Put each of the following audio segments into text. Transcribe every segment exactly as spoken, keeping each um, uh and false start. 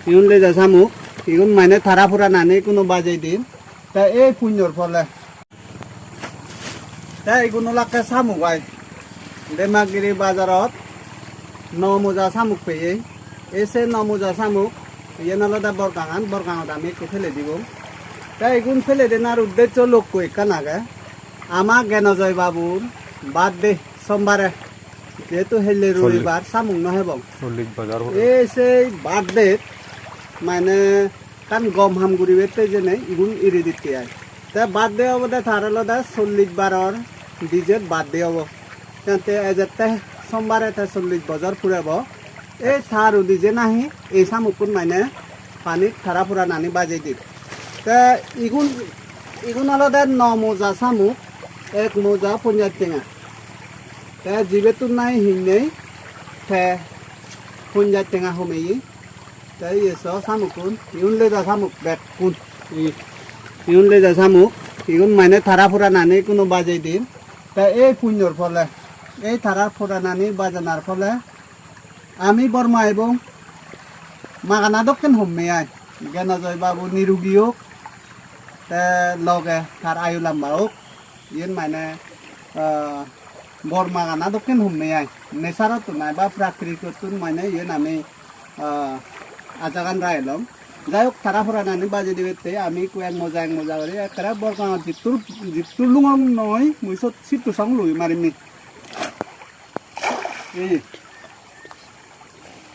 Igun leja samuk, igun mane tara puranani kuno bajei din. Te ei punyor phole. Te igun olakke samuk ai. Demagiri bazarot no moja samuk peye. Ei se no moja samuk, iyen olode Borgangan, Borgangot ami ekku pele dibong. Te igun pele denar uddeccho lokko ekkan age. Ama Genojoy babur birthday sombare. Jehetu helle Solli-, robibar samuk no hebong. Chollish bojor pore. Ei sei birthday mane ekkan gom ham guribatte jene igun iri ditte ai. Te birthday obode tar olode chollish baror dijet birthday obo. Te ejette sombare te chollish bojor purebo. Ei tar udi je nahi ei samukkun mane panit tara puranani bajei dir. Te igun, igun olode no moja samuk, ek moja ponjaj tenga. Te jibettun nahi hinnei, te ponjaj tenga homeye. Te iye so samukkun, igun leja samuk bekkun. I-, igun leja samuk, igun mane tara puranani kuno bajei din. Te ei punyor phole, ei tara puranani bajanar phole, ami Borma ebong magana dokken homme ai. Genojoy babu nirugi ok, te loge tar ayu lamba ok. Iyen mane, ah, bor magana dokken homme ai. Nesarottun ai ba prakritottun mane iyen ami, ah, ajagan raelong. Jai hok, tara poranani baje dibette ami ekku ek moja ek moja guri ekkere Borgangot jittur, jittur lungong noi, mui sot sittu song lui marimmi. Ei.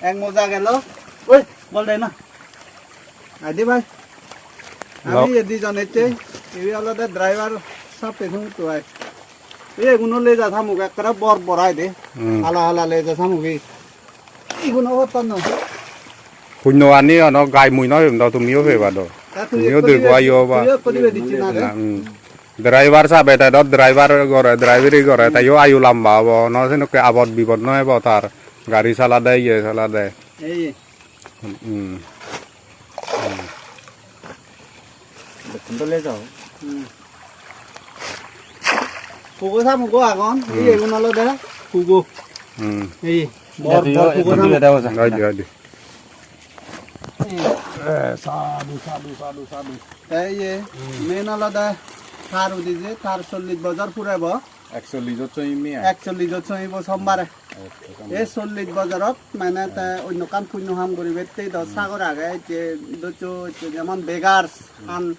Ek moja gelo. Oi, bol de na. Adi bhai. Lok. Ami ye dijon ecche. Ibe olode driver sappe sung tu ai. Iye guno leja samuk ekkere bor bor ai de. Hmm. Hala hala leja samuk e. Iguno hotton no. Punno ani ono gai mui no pem do, tumiyo peba do. Ta tui tumiyo ekko dui dibe, gua yo ba. Tui ekko dibe dicchi na de. Na, hmm. Driver sabe te do driver gore, driver gore, te yo ayu lamba obo, no senokke abot bibot no ebo tar. Gari salade, iye salade. Ei. Hmm. Hmm. Bekkun dole jao. Hmm. Pugo samugo agon, hmm. Iyegun olode pugo. Hmm. Ei, bor, bor pugo samugo. Oi di, oi di. Ei. Eh, sadhu, sadhu, sadhu, sadhu. Te iye, hmm. Main olode tar udi je, tar chollish bojor purebo. Ekchollish ot soyim iye. Ekchollish ot soyibo sombare. Acha, sombare. Ei chollish bojorot mane te onno ekkan punno ham guribatte do sagor age, je doccho, je jemon beggars an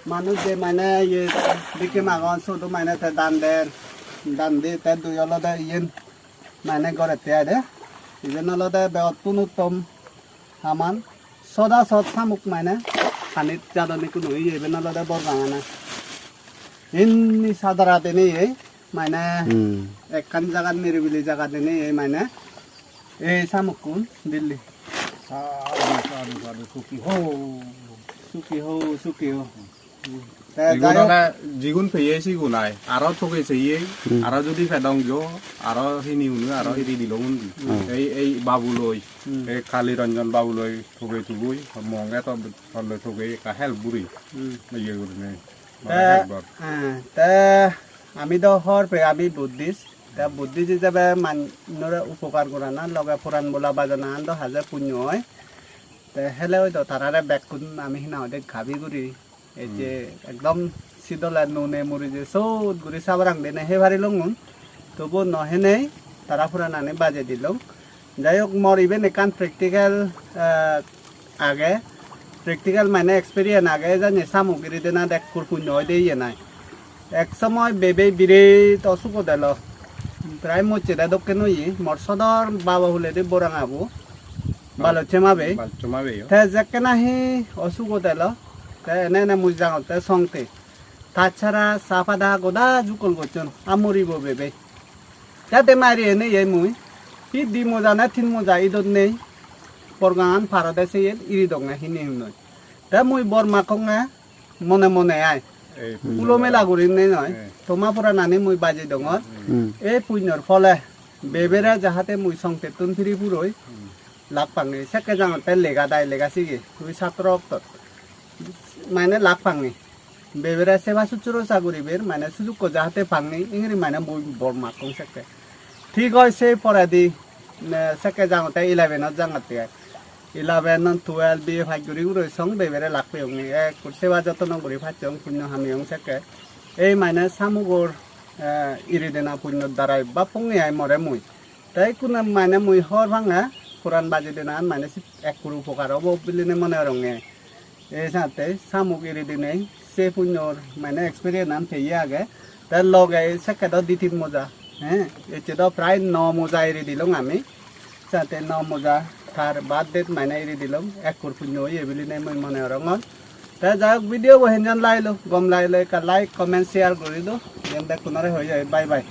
manuj je mane iye bhikke magon, sudu mane te dan der, dan di te dui olode iyen mane gorette ai de. Iben olode begottun uttom. Haman soda sot samuk mane panit jadon ikko noi, iben olode Borgang ana. Inni sadara dinei ei mane hmm. Ekkan jagat niribili jagat dinei ei mane ei samukkun dilli. Sadhu, sadhu, sadhu, sukhi ho. Sukhi ho, sukhi ho. Te igun jai hok. Ole jigun peye sigun ai, aro toge seye, hmm. Aro judi pedong jo, aro hini unu, aro hmm. Iri dilong undi. Hmm. Ei, ei babu loi, hmm. Ei Kali Ranjan babu loi toge tugui, monge to tolle toge ekka help guri. Hmm. Iye gurinei. Te, help gor. Eh, te ami do hor pe ami Buddhist, te Buddhist ijebe manjore upokar gorana, loge puran bola bajana an do haje punyo oi. Te hele oi do tarare bekkun ami hina hoide gabi guri. Ei je hmm. Ekdom sidole nune muri je sot guri sabarang dene hei parilongun. Tobu no henei tara puranani baje dilong. Jai hok, mor iben ekkan practical, eh, age. Practical mane experience age, jani samuk giri dena dekkur punno oide iye nai. Ek somoy bebe biret osugot elo. Prai mochchede dokken oye. Mor sodor babo huledi borang abu. Bal-, Balochche mabe. Balochche mabe yo. Te jekke nahi osugot elo, te ene ene mui jangotte songte. Tachara sa pada goda jukol gocchon, a moribo bebe. Te de mari ene ye mui, hi di moja na tin moja idot nei, porgangan parode seyet iri donge hini hunoi. Te mui bor makkonge, mone mone ai. Ei punyor. Hulo mela gurinei noi. Eh. Toma puranani mui baji dongor. Hmm. Ei punyor phole bebere jahate mui songtettun piri puroi. Hmm. Lak pangi. Sekke jangotte lega dai lega sige. Tui satro oktot. Mane lak pangi. Bebere seba succhurusa guriber mane sujukko jahate pangi. Ingri mane mui bor makkong sekke. Thik oi sei poredi, eh, sekke jangotte eleven ot jangotte ai. eleven, twelve, B A pass guri guri song bebere lak peyonge. Ekkur seba jotono guri pacchong, punno hameyong sekke. Ei mane samugor, eh, iri dena punnor darai bapponge ai more mui. Te ikkune mane mui hor panga, puran baji denan mane si-, ekkur upokar obo biline mone goronge. Ei sate samuk iri dinei se punnor mane experience an peye age. Te loge sekke do di tin moja, he, ecche do prai no moja iri dilong ami. Sate no moja tar birthday mane iri dilong, ekkur punno oye biline mui mone gorongor. Te jai hok, video bo henjan lailo, gom lailo ekka like, comment, share guri do. Yen bekkunore hoi jai, bye bye.